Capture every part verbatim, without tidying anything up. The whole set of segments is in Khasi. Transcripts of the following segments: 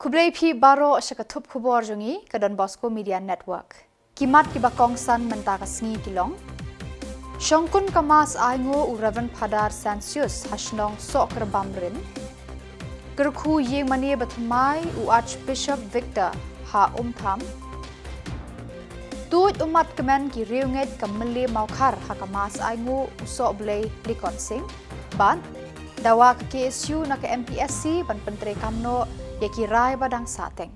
Khublei phi baroh sha ka thup khubor jong ngi ka Don Bosco Media Network. Ki mat kiba kongsan mynta ka sngi ki long: Shongkun ka Mass ainguh u Reverend Phadar Sancius ha shnong Sohkyrbam Rim. Kyrkhu ïing mane bathymmai u Archbishop Victor ha Umtham. Tuid ummat kmen ki riewngeit ka Mylliem Mawkhar ha ka Mass ainguh u Sohblei Likot Sing. Bad dawa ka K S U na ka M P S C ban pyntreikam noh ïa ki rai ba dang sahteng.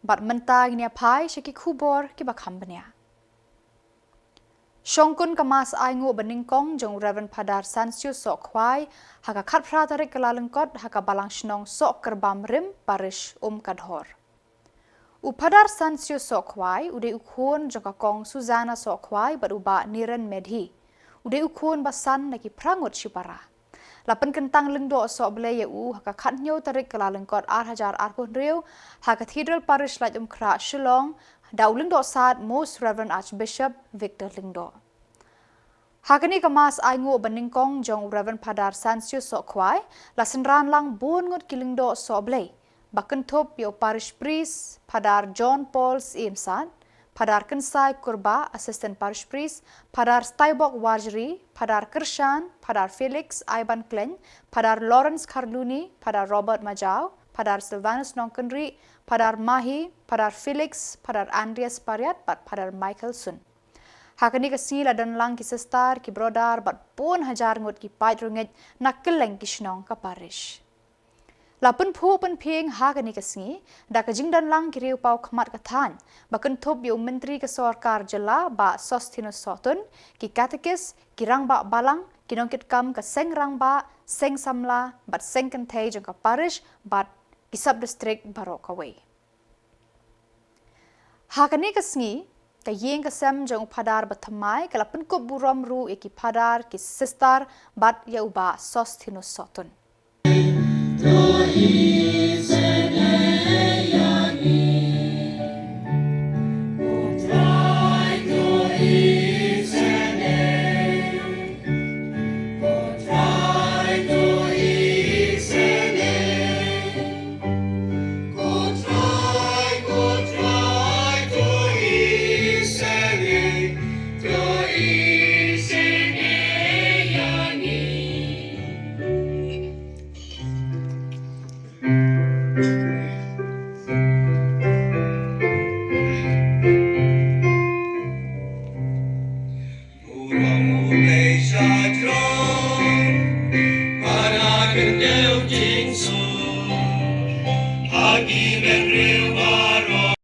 Bad mynta ngin ïa phai sha ki khubor kiba kham bniah. Shongkun ka Mass ainguh banyngkong jong u Reverend Phadar Sancius Sohkhwai ha ka khatphra tarik Kyllalyngkot ha ka Balang Shnong Sohkyrbam Rim, Parish Umkadhor. U Phadar Sancius Sohkhwai u dei u khun jong ka Kong Susanna Sohkhwai bad u Bah Niren Medhi. U dei u khun ba san na ki phra ngut shipara. La pynkyntang Lyngdoh Sohblei ïa u ha ka khathynñiew tarik Kyllalyngkot ar hajar arphew hynriew ha Cathedral Parish Laitumkhrah, Shillong, da u Lyngdoh Sad Most Reverend Archbishop Victor Lyngdoh. Ha kane ka Mass ainguh banyngkong jong u Reverend Phadar Sancius Sohkhwai la synran lang bun ngut ki Lyngdoh Sohblei, ba kynthup ïa u Parish Priest Phadar John Paul Syiem Sad, Phadar Kynsai Kurbah, Assistant Parish Priest, Phadar Staibok Warjri, Phadar Kyrshan, Phadar Felix Aiban Khlaiñ, Phadar Lawrence Kharluni, Phadar Robert Majaw, Phadar Silvanus Nongkynrih, Phadar Mahi, Phadar Felix, Phadar Andreas Pariat bad Phadar Michael Sun. Ha kane ka sngi la don lang ki sister, ki brother bad bun hajar ngut ki paid riewngeit na kylleng ki shnong ka parish. La pynphuh pynphieng ha kane ka sngi da ka jingdon lang ki riewpaw khmat ka thaiñ, ba kynthup ïa u Myntri ka Sorkar Jylla Bah Sosthenes Sohtun, ki katekis, ki rangbah balang, ki nongkitkam ka seng rangbah, seng samla bad seng kynthei jong ka parish bad ki sub district baroh kawei. Ha kane ka sngi, ka ïing ka sem jong u Phadar bathymmai ka la pynkup burom ruh ïa ki Phadar, ki sister bad ïa u Bah Sosthenes Sohtun.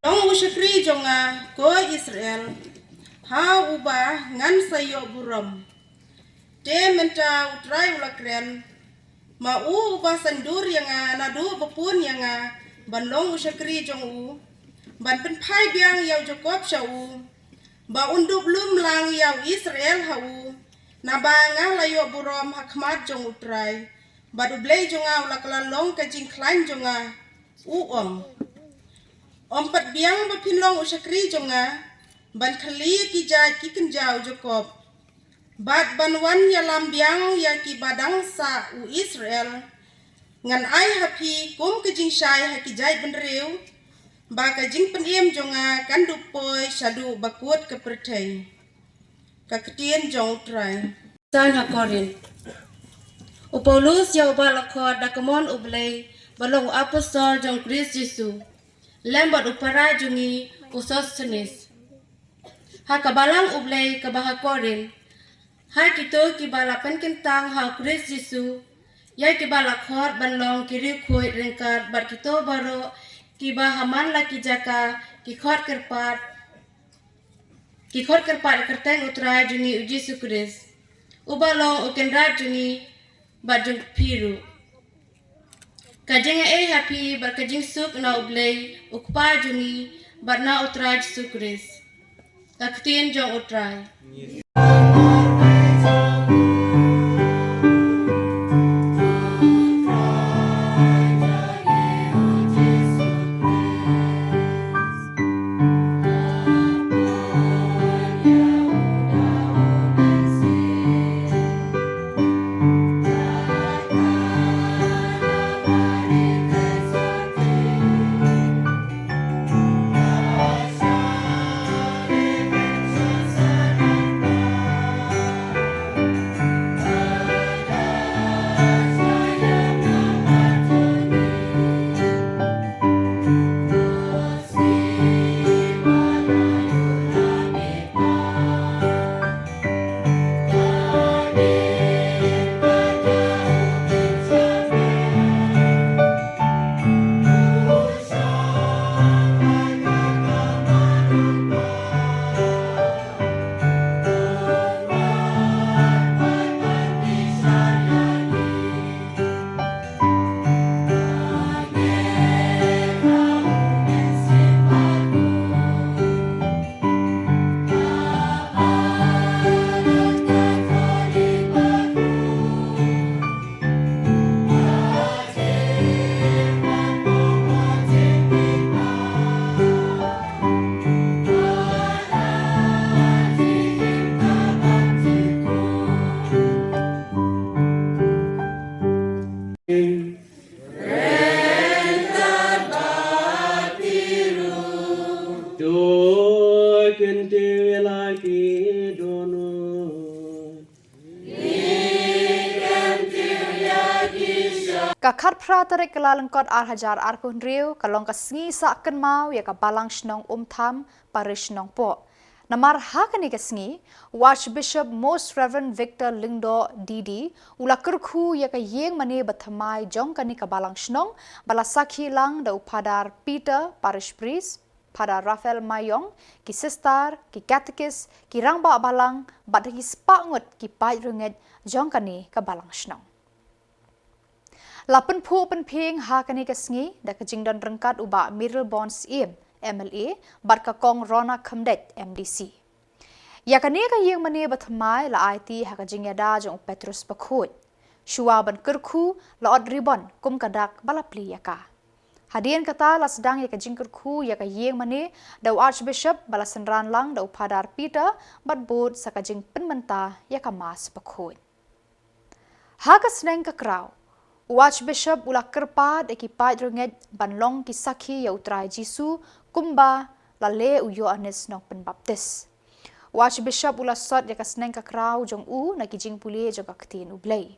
Long u shakri jong nga, ko Israel, ha uba ngan sa ïoh burom. Te mynta U Trai u la kren, ma u uba sngewdur ïa nga naduh ba pun ïa nga ban long u shakri jong u, ban pynphai biang ïa u Jakob sha u, ba un dup lum lang ïa u Israel ha u, naba nga la ïoh burom ha khmat jong U Trai, bad U Blei jong nga u la kylla long ka jingkhlaiñ jong nga, u ong. Ym pat biang ba phin long u shakri jong nga, ban khylli ki jait ki kynja u Jakob, bad ban wan ïalam biang ïa ki ba dang sah u Israel. Ngan ai ha phi kum ka jingshai ha ki jait bynriew, ba ka jingpynim jong nga kan dup poi shaduh ba kut ka pyrthei. Ka ktien jong U Trai. San ha Korinth. U Paulus ïa uba la khot da ka mon U Blei, ba long u apostol jong Khrist Jisu, lem bad u para jong ngi u Sosthenes, ha ka balang U Blei kaba ha Korinth, ha kito kiba la pynkyntang ha u Khrist Jisu, ïa kiba la khot ban long ki riewkhuid ryngkat bad kito baroh kiba ha man la ki jaka ki khot kyrpad, ki khot kyrpad ha ka kyrteng U Trai jong ngi u Jisu Khrist, uba long u kynrad jong ngi bad jong phi ruh. Ka jingaiei ha phi bad ka jingsuk na U Blei u Kpa jong ngi bad na U Trai Jisu Khrist. Ka ktien jong U Trai. Khatphra tarik Kyllalyngkot ar hajar arphew hynriew ka long ka sngi sah kynmaw ïa ka Balang Shnong Umtham, Parish Nongpoh. Namar ha kane ka sngi, u Archbishop Most Reverend Victor Lyngdoh D D u la kyrkhu ïa ka ïing mane bathymmai jong kane ka Balang Shnong, ba la sakhi lang da u Phadar Peter, Parish Priest, Phadar Raphael Maiong, ki sister, ki katekis, ki rangbah balang, bad ki spah ngut ki paid rangeit jong kane ka Balang Shnong. La pynphuh pynphieng ha kane ka sngi da ka jingdon ryngkat u Bah Mayralborn Syiem, M L A, bad ka Kong Rona Khymdeit, M D C. Ïa kane ka ïing mane bathymmai la aiti ha ka jingïada jong u Petrus Bakhuid. Shuwa ban kyrkhu, la ot ribon kum ka dak ba la plie ïa ka. Hadien kata la sdang ïa ka jingkyrkhu ïa ka ïing mane da u Archbishop, ba la synran lang da u Phadar Peter, bad bud sa ka jingpynmynta ïa ka Mass Bakhuid. Ha ka sneng ka kraw, u Archbishop u la kyrpad ïa ki paid rangeit ban long ki sakhi ïa u Trai Jisu, kumba la leh u Ïoannis Nongpynbaptis. U Archbishop u la sot ïa ka sneng ka kraw jong u na ki jingpule jong ka Ktien u Blei.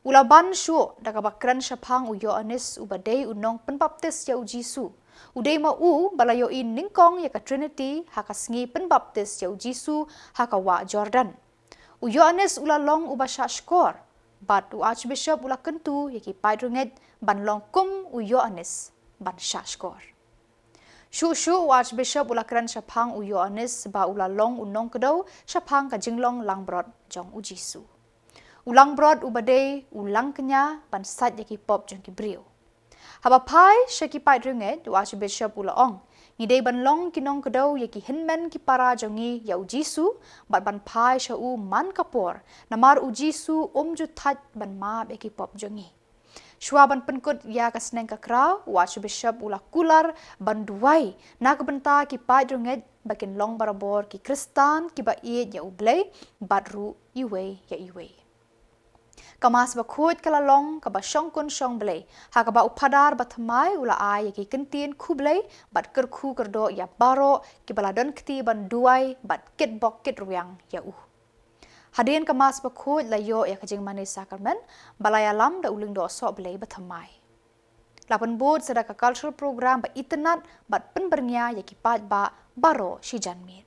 U la ban shuh da kaba kren shaphang u Ïoannis uba dei u nongpynbaptis ïa u Jisu. U dei ma u ba la ïohi nyngkong ïa ka Trinity ha ka sngi pynbaptis ïa u Jisu ha ka wah Jordan. U Ïoannis u la long uba shah shkor, bad u Archbishop u la kyntu ïa ki paid rangeit ban long kum u Ïoannis ban shah shkor. Shuh shuh u Archbishop u la kren shaphang u Ïoannis ba u la long u nongkdew shaphang ka jinglong langbrot jong u Jisu. U langbrot uba dei u langkñia ban sait ïa ki pop jong ki briew. Haba phai sha ki paid rangeit, u Archbishop u la ong, ngi dei ban long ki nongkdew ïa ki hynmen ki para jong ngi ïa u Jisu, bad ban phai sha u man ka por, namar u Jisu um ju thait ban map ïa ki pop jong ngi. Shuwa ban pynkut ïa ka sneng ka kraw, u Archbishop u la kular ban duwai na ka bynta ki paid rangeit ba kin long barabor ki Khristan kiba ïeit ïa u Blei, bad ruh iwei ïa iwei. Ka Mass Bakhuid ka la long kaba shongkun shongblei, ha kaba u Phadar bathymmai u la ai ïa ki kyntien khublei bad kyrkhu kyrdoh ïa baroh kiba la don kti ban duwai bad kitbok kitrwiang ïa u. Hadien ka Mass Bakhuid la ïoh ïa ka jingmane sakramen, ba la ïalam da u Lyngdoh Sohblei bathymmai. La pynbud sa da ka cultural program ba itynnad bad pynbyrngia ïa ki paidbah baroh shi janmiet.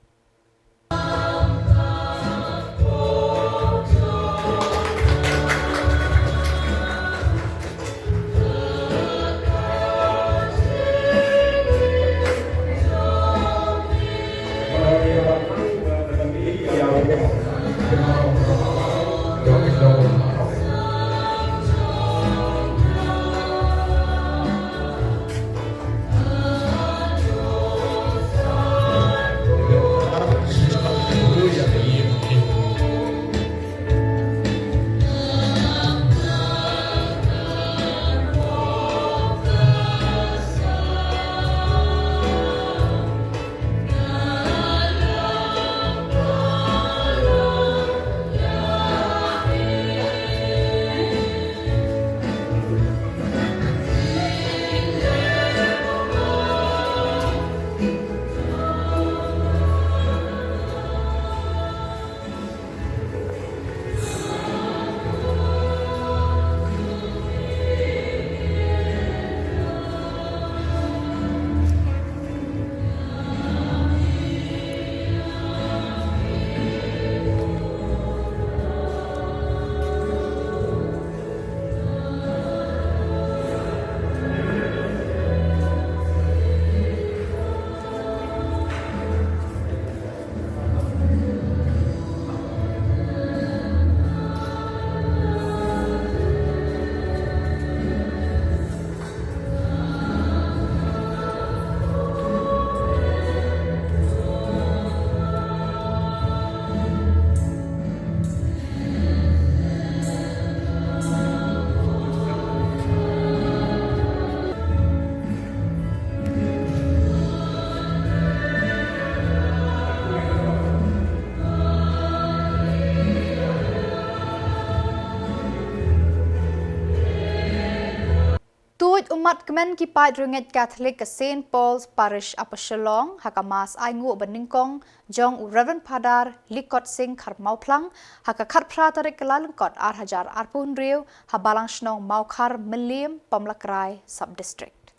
Ummat kmen ki paid riewngeit Katholik ka Saint Paul's Parish Upper Shillong ha ka Mass ainguh ba nyngkong jong u Reverend Phadar Likot Singh Kharmawphlang ha ka khatphra tarik Kyllalyngkot ar hajar arphew hynriew ha Balang Shnong Mawkhar Mylliem, Pamlakrai Sub District.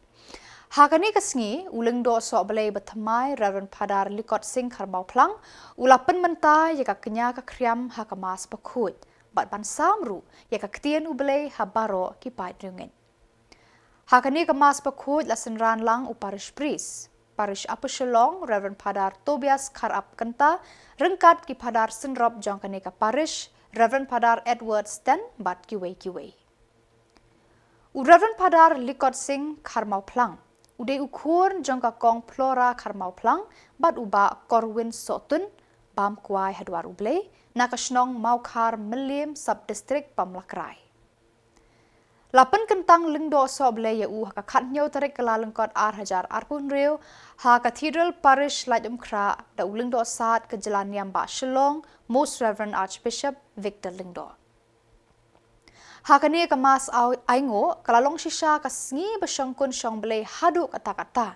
Ha kane ka sngi, u Lyngdoh Sohblei Bathymmai Reverend Phadar Likot Singh Kharmawphlang u la pynmynta ïa ka kñia ka khriam ha ka Mass bakhuid bad ban sam ruh ïa ka ktien U Blei ha baroh ki paid riewngeit. Ha kane ka Mass bakhuid la synran lang u Parish Priest Parish Upper Shillong Reverend Phadar Tobias Kharap Kynta ryngkat ki Phadar synrop jong kane ka Parish Reverend Phadar Edward Sten bad kiwei kiwei. U Reverend Phadar Likot Singh Kharmawphlang u dei u khun jong ka Kong Flora Kharmawphlang bad u Bah Corwin Sohtun, bam kwai ha Dwar U Blei, na ka shnong Mawkhar Mylliem, Sub District Pamlakrai. La pynkyntang Lyngdoh Sohblei ïa u ha ka khathynñiew tarik Kyllalyngkot ar hajar arphew hynriew ha Cathedral Parish Laitumkhrah da u Lyngdoh Sad ka jylla niam Bah Shillong, Most Reverend Archbishop Victor Lyngdoh. Ha kane ka Mass ainguh ka la long shisha ka sngi ba shongkun shongblei haduh katta katta,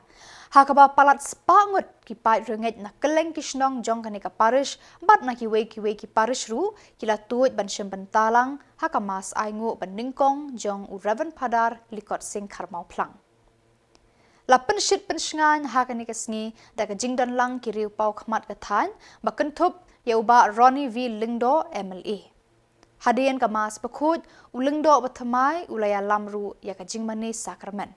ha kaba palat spah ngut ki paid riewngeit na kylleng ki shnong jong kane ka Parish bad na kiwei kiwei ki Parish ruh ki la tuid ban shim bynta lang ha ka Mass ainguh ba nyngkong jong u Reverend Phadar Likot Singh Kharmawphlang. La pynshit pynshngaiñ ha kane ka sngi da ka jingdon lang ki riewpaw khmat ka thaiñ ba kynthup ïa u Bah Ronnie V Lyngdoh, M L A. Hadien ka Mass bakhuid, u Lyngdoh Bathymmai u la ïalam ruh ïa ka jingmane Sakramen.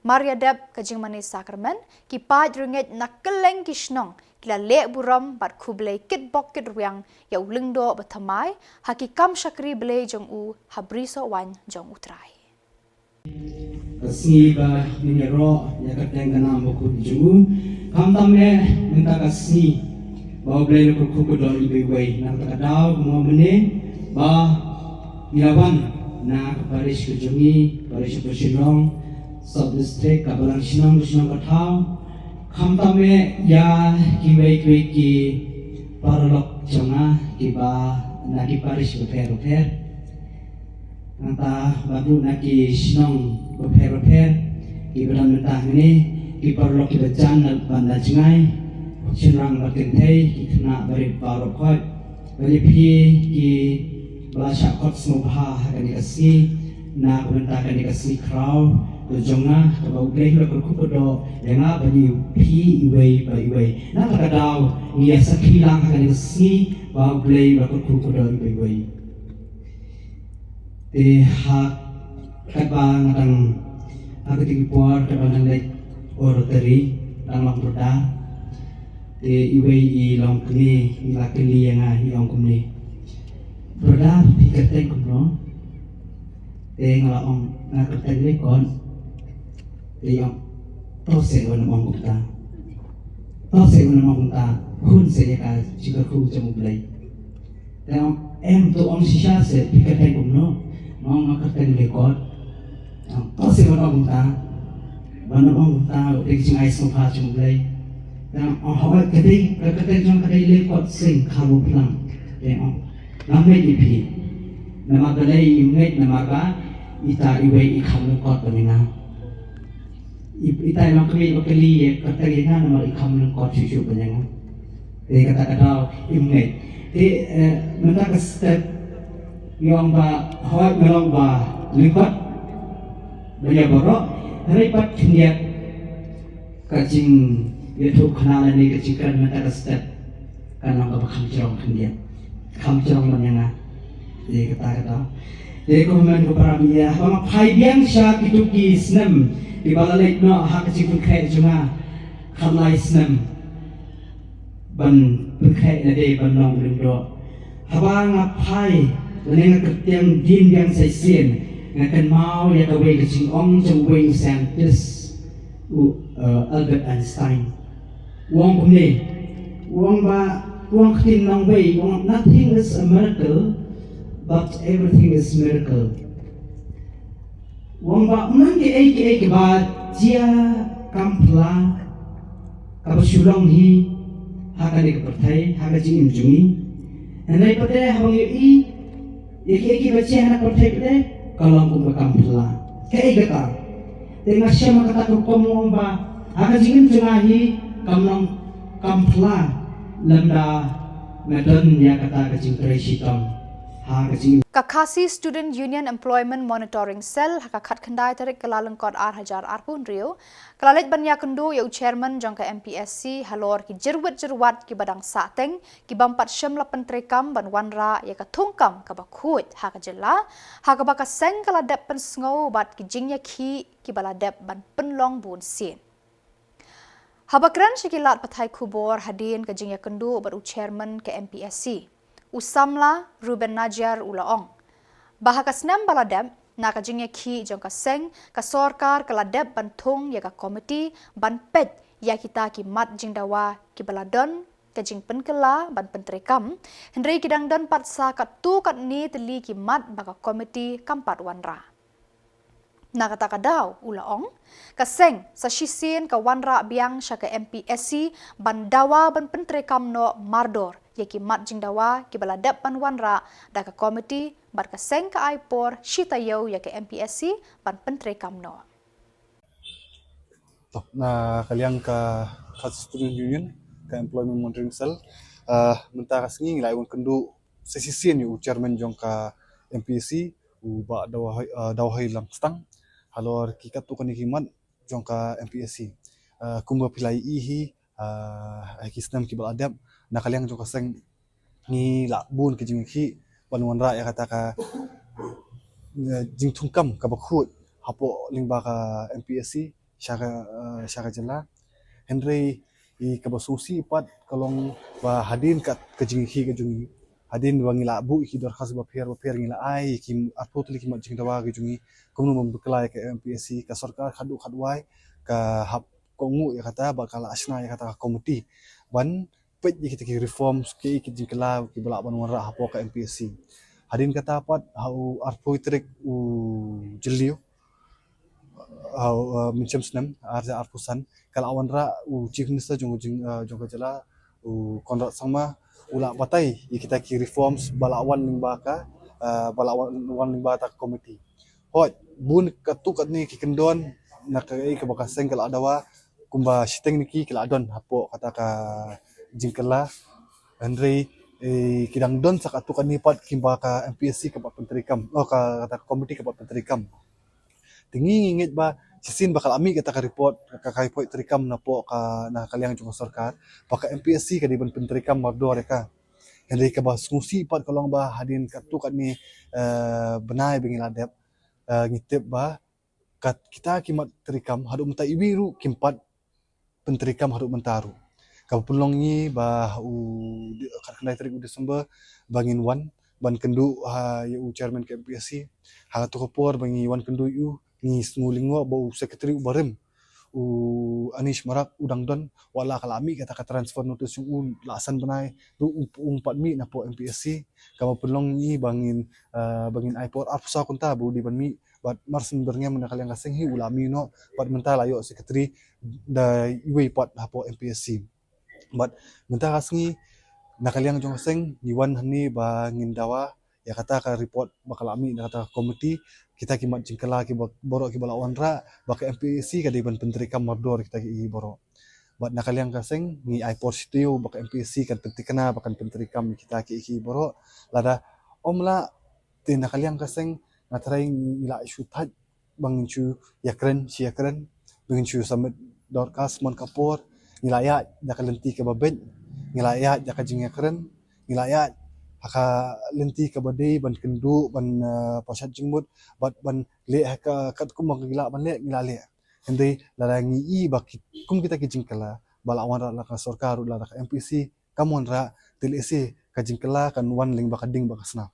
Mar ïadep ka jingmane Sakramen, ki paid riewngeit na kylleng ki shnong ki la leh burom bad khublei kitbok kitrwiang ïa u Lyngdoh Bathymmai ha ki kam shakri Blei jong u ha brisoh waiñ jong U Trai. Ka sngi ba ngin ïaroh ïa ka kyrteng ka nam bakhuid jong u. Khamtam eh mynta ka sngi ba U Blei u la kyrkhu kyrdoh ïa iwei iwei. Na kata ka daw kumno mynne ba ngi la wan na ka parish ka jong ngi, parish ka Shillong Sub District, ka Balang Shnong, ka shnong ka thaw. Khamtam eh ïa kiwei kiwei ki paralok jong nga kiba na ki parish bapher bapher. Nangta bad ruh na ki shnong bapher bapher kiba don mynta hangne, ki paralok kiba jan bad na jngai, shynrang bad kynthei, ki khynnah barit baroh khoit. Bad ïa phi kiba la shah khot sngewbha ha kane ka sngi, na ka bynta kane ka sngi khraw ka jong nga kaba U Blei u la kyrkhu kyrdoh ïa nga bad ïa phi iwei pa iwei. Na kata ka daw ngi ïa sakhi lang ha kane ka sngi ba U Blei u la kyrkhu kyrdoh ïa iwei iwei. Te ha katba nga dang, ha kata ki por katba nga dang leit oratory, dang long brother. Te iwei i longkmie i la kylli ïa nga, i ong kumne, "Brother, phi kyrteng kumno?" Te nga la ong, "Nga kyrteng Lekot." Te i ong, "To seh wat nym ong kumta. To seh wat nym ong kumta. Hun seh ïa ka jingkyrkhu jong U Blei." Te ong, "Em, to ong shisha seh, phi kyrteng kumno?" Nga ong, "Nga kyrteng Lekot." Ong, "To seh wat nym ong kumta. Wat nym ong kumta, u dei ka jingai sngewbha jong U Blei." Te ong, "Hooid, ka dei, ka kyrteng jong nga ka dei Lekot Singh Kharmawphlang." Te ong, "Nga ngeit ïa phi. Namar balei im ngeit, namar ba ita iwei i kham lyngkot ban ïa nga. I, ita i longkmie ba kylli ïa ka kyrteng ïa nga namar i kham lyngkot shuh shuh ban ïa nga." Te kata ka daw im ngeit. Te, eh, mynta ka step i ong ba hooid nga long ba lyngkot ban ïa baroh, hynrei pat khyndiat ka jingïathuhkhana lane ka jingkren mynta ka step kan long kaba kham jrong khyndiat, kham jrong ban ïa nga. Te kata kata. Te kumne ko para mia, haba nga phai biang sha kito ki snem kiba la leit noh ha ka jingpynkhreh jong nga, khatlai snem ban pynkhreh lade ban long u lyngdoh. Haba nga phai lane nga kyrtiang dien biang sa shisien, nga kynmaw ïa kawei ka jingong jong uwei u scientist, u, eh, Albert Einstein. U ong kumne, u ong ba, u ong ktien nongwei, u ong, "Nothing is a miracle, but everything is miracle." U ong ba ym don kiei kiei kiba jia kam phylla, kaba shu long hi ha kane ka pyrthei, ha ka jingim jong ngi. Hynrei pat haba ngi ïohi ïa kiei kiei kiba jia ha kane ka pyrthei pat, ka long kum ka kam phylla. Kaei kata? Te nga shem ha kata ka rukom ong ba ha ka jingim jong nga hi kam long kam phla lymda nga don ïa kata ka jingtrei shitom ha ka jingim. Ka Khasi Student Union Employment Monitoring Cell ha ka khatkhyndai tarik Kyllalyngkot ar hajar arphew hynriew ka la leit ban ïakynduh ïa u chairman jong ka M P S C halor ki jyrwit jyrwat kiba dang sahteng, ki bym pat shym la pyntreikam ban wanrah ïa ka thungkam kaba khuid ha ka jylla, ha kaba ka seng ka la dep pynsngew bad ki jingïakhih kiba la dep ban pynlong bun sien. Haba kren sha ki lad pathai khubor hadien ka jingïakynduh bad u chairman ka M P S C, u samla Reuben Najiar u la ong ba ha ka snem ba la dep, na ka jingïakhih jong ka seng, ka sorkar ka la dep ban thung ïa ka komiti ban peit ïa kita ki mat jingdawa kiba la don ka jingpynkylla ban pyntreikam, hynrei ki dang don pat sa katto katne tylli ki mat ba ka komiti kam pat wanrah. Na kata ka daw u la ong, ka seng sa shisien ka wanrah biang sha ka M P S C ban dawa ban pyntreikam noh mardor ïa ki mat jingdawa kiba la dep ban wanrah da ka komiti, bad ka seng ka ai por shi taïew ïa ka M P S C ban pyntreikam noh. To, na ka liang ka Khasi Student Union, ka Employment Monitoring Cell, ah, mynta ka sngi ngi la ïa wan kynduh sa shisien ïa u chairman jong ka M P S C, u Bah Dawhoi, ah, Dawhoi Lamstang, halor ki katto katne ki mat jong ka M P S C. Ah, kumba phi la ïohi hi, ah, ha ki snem kiba la dep, na ka liang jong ka seng ngi la bun ki jingïakhih ban wanrah ïa kata ka, eh, jingthungkam kaba khuid hapoh lyngba ka M P S C sha ka, eh, sha ka jylla. Hynrei ïa kaba sngewsih pat ka long ba hadien ka, ka jingïakhih ka jong ngi, hadien ba ngi la buh ïa ki dorkhas bapher bapher, ngi la ai ïa ki arphew tylli ki mat jingdawa ka jong ngi kumno ban pynkylla ïa ka M P S C, ka sorkar khadduh khadwai ka hap kohnguh ïa kata bad ka la shna ïa kata ka komiti ban peit ïa kita ki reforms, ki, ki jingkylla kiba lah ban wanrah hapoh ka M P S C. Hadien kata pat ha u arphew tarik u Jylliew, ha u, uh, mynshem snem ar hajar arphew san, ka la wanrah u Chief Minister jong, jong, uh, jong ka jylla, u Conrad Sangma, u la batai ïa kita ki reforms ba la wan lyngba ka, uh, ba la wan, wan lyngba kata ka komiti. Hooid, bun katto katne ki kyndon na kaei kaba ka seng ka la dawa, kumba shiteng na ki ki la don hapoh kata ka jingkylla. Hynrei, eh, ki dang don sa katto katne pat kiba ka M P S C ka pat pyntreikam, oh, ka, kata ka komiti ka pat pyntreikam. Te ngi ngi ngeit ba shisien ba ka la mih kata ka report, ka, ka report treikam napoh ka, na ka liang jong ka sorkar, ba ka M P S C ka dei ban pyntreikam mardor ïa ka. Hynrei kaba sngewsih pat ka long ba hadien katto katne, eh, bnai ba ngi la dep, eh, ngi tip ba kat kita ki mat treikam haduh mynta iwei ruh kim pat pyntreikam haduh mynta ruh. Kaba pynlong ngi ba u di-, khatkhyndai tarik u December ba ngin wan ban kynduh ha ïa u chairman ka M P S C. Ha kato ka por ba ngi wan kynduh ïa u, ngi sngew lyngngoh ba u secretary u barim, u Anish Marak, u dang don, wat la ka la mih kata ka transfer notice jong u la san bnai ruh, u, um pat mih napoh M P S C. Kaba pynlong ngi ba ngin, ah, ba ngin ai por arphew saw kynta ba u dei ban mih, bad mar shen byrngem na ka liang ka seng hi u la mih noh, bad mynta la ïoh secretary da iwei pat hapoh M P S C. Bad mynta ka sngi na ka liang jong ka seng ngi wan hangne ba ngin dawa ïa kata ka report ba ka la mih na kata ka komiti, kita ki mat jingkylla kiba baroh kiba la wanrah, ba ka M P S C ka dei ban pyntreikam mardor kita ki baroh. Bad na ka liang ka seng ngi ai por shi taïew ba ka M P S C kan pyntikna ba kan pyntreikam kita ki, ki baroh. Lada ym lah, te na ka liang ka seng nga tharai ngi la shu thait ba ngin shu ïakren, shu ïakren, ba ngin shu submit dorkhas man ka por. Ngi la ïaid da ka lynti kaba beit, ngi la ïaid da ka jingïakren, ngi la ïaid ha ka lynti kaba dei ban kynduh, ban, eh, pashat jingmut, bad ban leh ha ka katkum ba ngi lah ban leh, ngi la leh. Hynrei lada ngi i ba ki, kum kita ki jingkylla ba la wanrah da ka sorkar ruh, lada ka M P S C kam wanrah, te lehse ka jingkylla kan wan lyngba ka ding bad ka snam.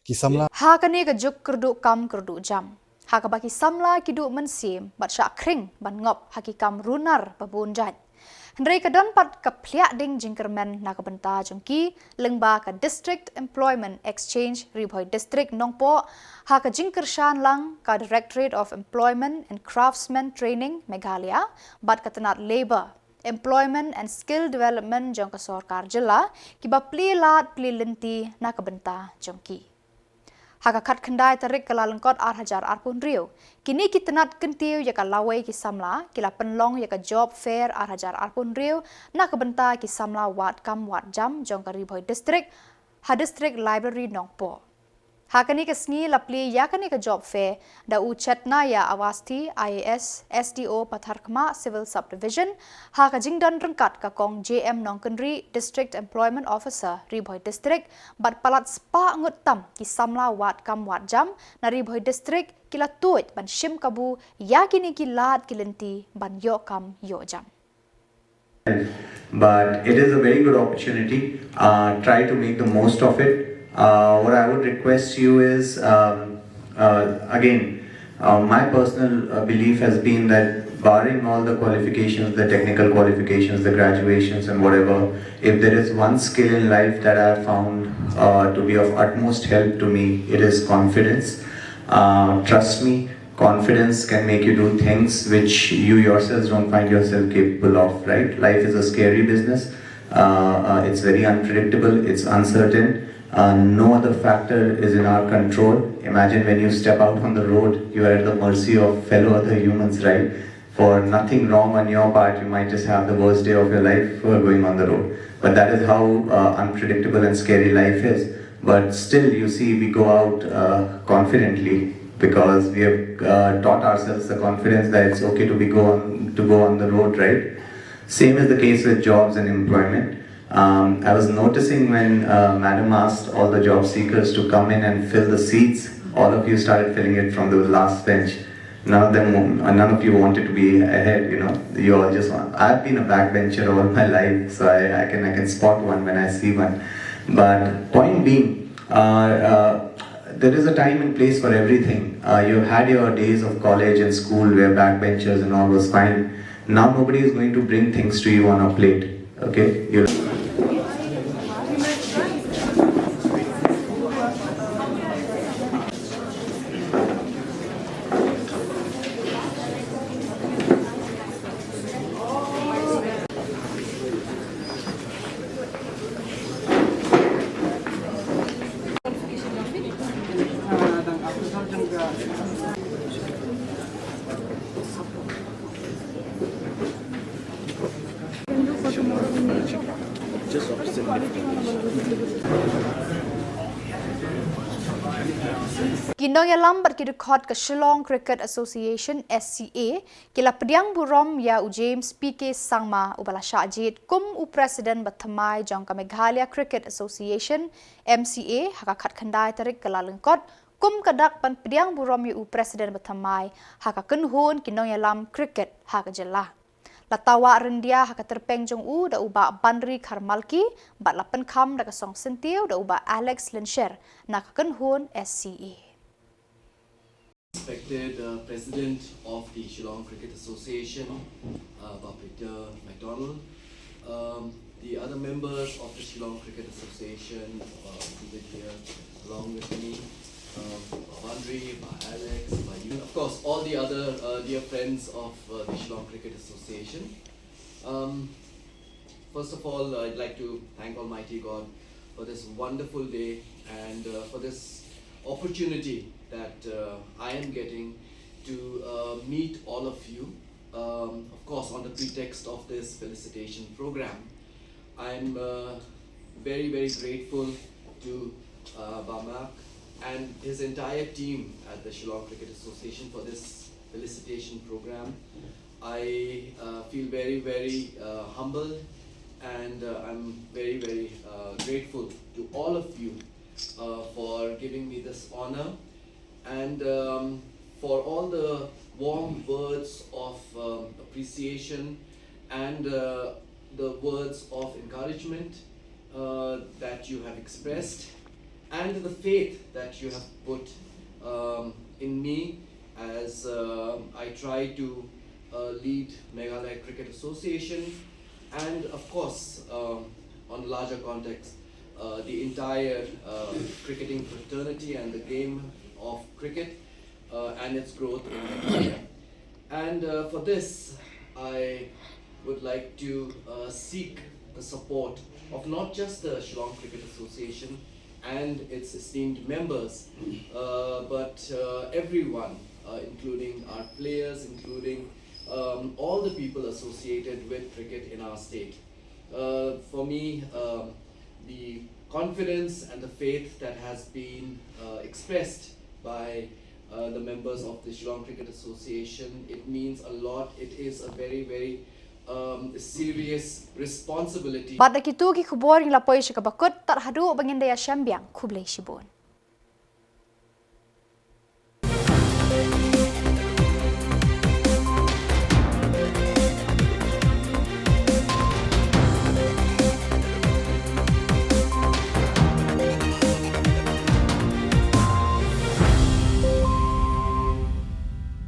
Ki samla. Ha kane ka juk kyrduh kam kyrduh jam, ha kaba ki samla ki duh mynsiem bad shah khring ban ngop ha ki kam runar ba bun jait. Hynrei ka don pat ka phliah ding jingkyrmen na ka bynta jong ki lyngba ka District Employment Exchange Ri Bhoi District Nongpoh, ha ka jingkyrshan lang ka Directorate of Employment and Craftsmen Training Meghalaya bad ka tnat Labour, Employment and Skill Development jong ka sorkar jylla, kiba plie lad plie lynti na ka bynta jong ki. Ha ka khatkhyndai tarik Kyllalyngkot arhajar arphew hynriew, kine ki tnat kyntiew ïa ka lawei ki samla ki la pynlong ïa ka Job Fair arhajar arphew hynriew na ka bynta ki samla wad kam wad jam jong ka Ri Bhoi District ha District Library Nongpoh. Ha kane ka sngi la plie ïa kane ka Job Fair da u Chetnaya Awasthi, I A S, S D O Patharkhmah Civil Subdivision, ha ka jingdon ryngkat ka Kong J M Nongkynrih, District Employment Officer, Ri Bhoi District, bad palat spah ngut tam ki samla wad kam wad jam na Ri Bhoi District ki la tuid ban shim kabu ïa kine ki lad ki lynti ban ïoh kam ïoh jam. But it is a very good opportunity. Uh, try to make the most of it. Uh, what I would request you is, um, uh, again, uh, my personal uh, belief has been that, barring all the qualifications, the technical qualifications, the graduations, and whatever, if there is one skill in life that I have found uh, to be of utmost help to me, it is confidence. Uh, trust me, confidence can make you do things which you yourselves don't find yourself capable of, right? Life is a scary business. Uh, uh, it's very unpredictable, it's uncertain. Uh, no other factor is in our control. Imagine when you step out on the road, you are at the mercy of fellow other humans, right? For nothing wrong on your part, you might just have the worst day of your life uh, going on the road. But that is how uh, unpredictable and scary life is. But still, you see, we go out uh, confidently because we have uh, taught ourselves the confidence that it's okay to be go on to go on the road, right? Same is the case with jobs and employment. Um, I was noticing when uh, Madam asked all the job seekers to come in and fill the seats, all of you started filling it from the last bench. None of them, uh, none of you wanted to be ahead. You know, you all just want. I've been a backbencher all my life, so I, I can I can spot one when I see one. But point being, uh, uh, there is a time and place for everything. Uh, you had your days of college and school where backbenchers and all was fine. Now nobody is going to bring things to you on a plate. Okay? You Ki nongïalam bad ki dkhot ka Shillong Cricket Association, S C A, ki la pdiang burom ïa u James P K Sangma uba la shah jied kum u President bathymmai jong ka Meghalaya Cricket Association, M C A, ha ka khatkhyndai tarik Kyllalyngkot, kum ka dak ban pdiang burom ïa u President bathymmai ha ka kynhun ki nongïalam cricket ha ka jylla. La tawah ryndia ha ka tyrpeng jong u da u Bah Banri Kharmalki bad la pynkham da ka song syntiew da u Bah Alex Lynsher na ka kynhun S C A. Respected uh, President of the Shillong Cricket Association, uh, Bah Peter McDonald, um, the other members of the Shillong Cricket Association uh, seated here along with me, um, Bah Banri, Bah Alex, Bah Yu, of course, all the other uh, dear friends of uh, the Shillong Cricket Association. Um, first of all, I'd like to thank Almighty God for this wonderful day and uh, for this opportunity that uh, I am getting to uh, meet all of you, um, of course, on the pretext of this felicitation program. I'm uh, very, very grateful to uh, Bah Mark and his entire team at the Shillong Cricket Association for this felicitation program. I uh, feel very, very uh, humbled and uh, I'm very, very uh, grateful to all of you uh, for giving me this honor and um, for all the warm words of um, appreciation and uh, the words of encouragement uh, that you have expressed and the faith that you have put um, in me as uh, I try to uh, lead Meghalaya Cricket Association and, of course, um, on a larger context, uh, the entire uh, cricketing fraternity and the game of cricket uh, and its growth in Meghalaya. And uh, for this, I would like to uh, seek the support of not just the Shillong Cricket Association, and its esteemed members, uh, but uh, everyone, uh, including our players, including um, all the people associated with cricket in our state. Uh, for me, um, the confidence and the faith that has been uh, expressed by uh, the members of the Shillong Cricket Association, it means a lot. It is a very, very um, serious responsibility. Bad da kitu ki khubor ngi la poi sha kaba kut, tad haduh ba ngin da ïashem biang, khublei shibun.